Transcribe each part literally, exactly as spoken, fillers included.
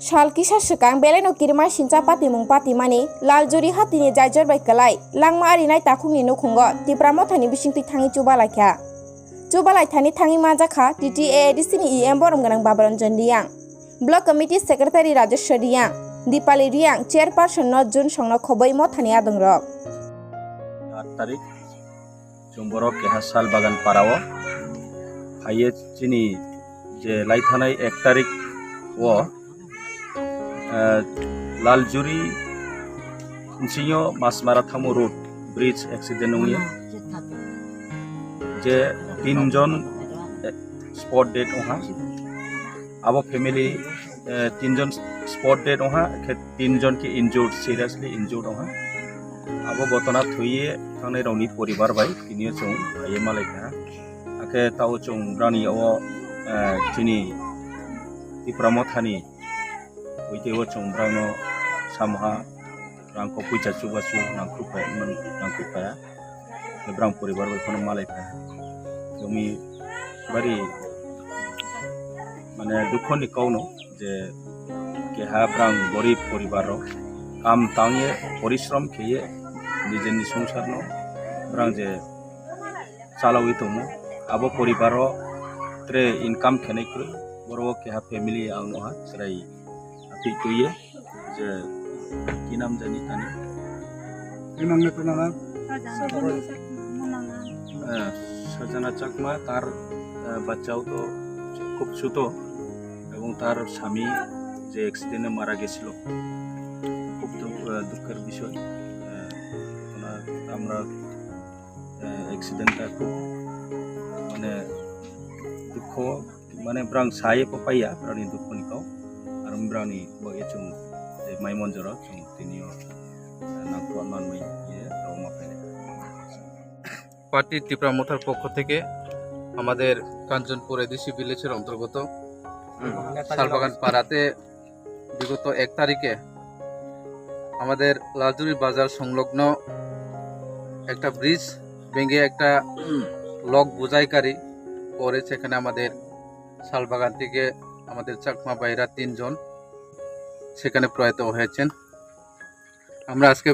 Sal kisa swkang belaino kirimai sincha patimung patimani Laljuri hatini jaijor bai kwlai langma arinai takhukni nukhungo Tipra Mothani bisingtwi thangwi chubalaikha. Chubalai thani thangwi manjakha T T A A D C ni E M borom gwnang Babaranjan Riyang, Block Committee Secretary Rajeshwar Riyang, Dipali Riyang, Chairperson no Jun Songno khoboi Mothani adongrok. Aat tarik chwng borok keha sal bagan parao phaiye chini je laithanai ek tarik o, eh, Laljuri bisingo Masmara Thamu road bridge accident wngya je tinjon, eh, spot dead wngha. Abo family, eh, tinjon spot dead wngha, khe tinjon khe injured, seriously injured wngha. Abo gotona thwiye thangnai rokni poribar bai tini chwng phaiye malaikha. Hakhe tao chwng brani o, eh, chini Tipra Mothani uite o chwng brano samha rang kok puisa chubachu nangkuk phai, nangkuk phai. Brang poribar bai phano malai kha. Tumi bari mane dukho ni kau no je keha brang gorib poribar rok kam tangye porishrom kheye nijeni songsar no brang je chalawi tongo. Abo poribar o tre income khenai kwrwi borok keha family ang no ha chwrai aphi tuye. Je, ki naam jani tani? Imang ne kunana? Sajana Chakma, Munanga. Eh, Sajana Chakma, tar, eh, bachchao to khub chuto ebong tar sami je accident e mara gechilo. Khub duk-, eh, dukkher bishoy. Eh, ona amra, eh, accident ta khub, mane, dukho. Mane brang sai pho paiya, brani dukho ni kau. Aro brani bo e chwng je mai monjoro chwng tini o, eh, nangkukma manwi ye rw ma phainai. Party Tipra মোথার পক্ষ থেকে আমাদের কাঞ্চনপুর এডিসি ভিলেজের অন্তর্গত শালবাগান পাড়াতে বিগত এক তারিখে আমাদের লালজুরি বাজার সংলগ্ন একটা ব্রিজ ভেঙে একটা লক বোঝাইকারী পড়ে, সেখানে আমাদের শালবাগান থেকে আমাদের চাকমা ভাইরা তিনজন সেখানে প্রয়াত হয়েছেন। আমরা আজকে,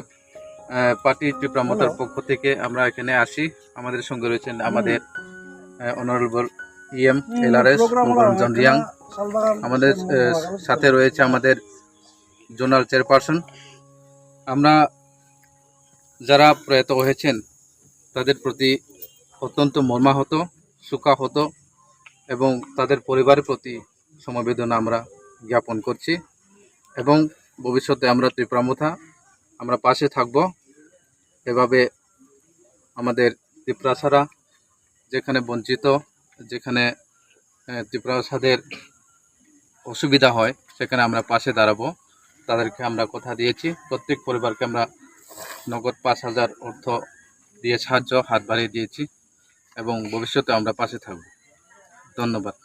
আহ, পার্টি টিপ্রা মোথার পক্ষ থেকে আমরা এখানে আসি। আমাদের সঙ্গে রয়েছেন আমাদের, আহ, অনারেবল ইএম এলআরএস মোহনজন রিয়াং। আমাদের, আহ, সাথে রয়েছে আমাদের জোনাল চেয়ারপারসন। আমরা যারা প্রয়াত হয়েছেন তাদের প্রতি অত্যন্ত মর্মাহত, শোকাহত এবং তাদের পরিবারের প্রতি সমবেদনা আমরা জ্ঞাপন করছি এবং ভবিষ্যতে আমরা ত্রিপুরা মোথা আমরা পাশে থাকব। এভাবে আমাদের ত্রিপুরা ছাড়া যেখানে বঞ্চিত, যেখানে, আহ, ত্রিপুরা ছাদের অসুবিধা হয়, সেখানে আমরা পাশে দাঁড়াবো। তাদেরকে আমরা কথা দিয়েছি, প্রত্যেক পরিবারকে আমরা নগদ পাঁচ হাজার অর্থ দিয়ে সাহায্য হাত বাড়িয়ে দিয়েছি এবং ভবিষ্যতে আমরা পাশে থাকব। ধন্যবাদ।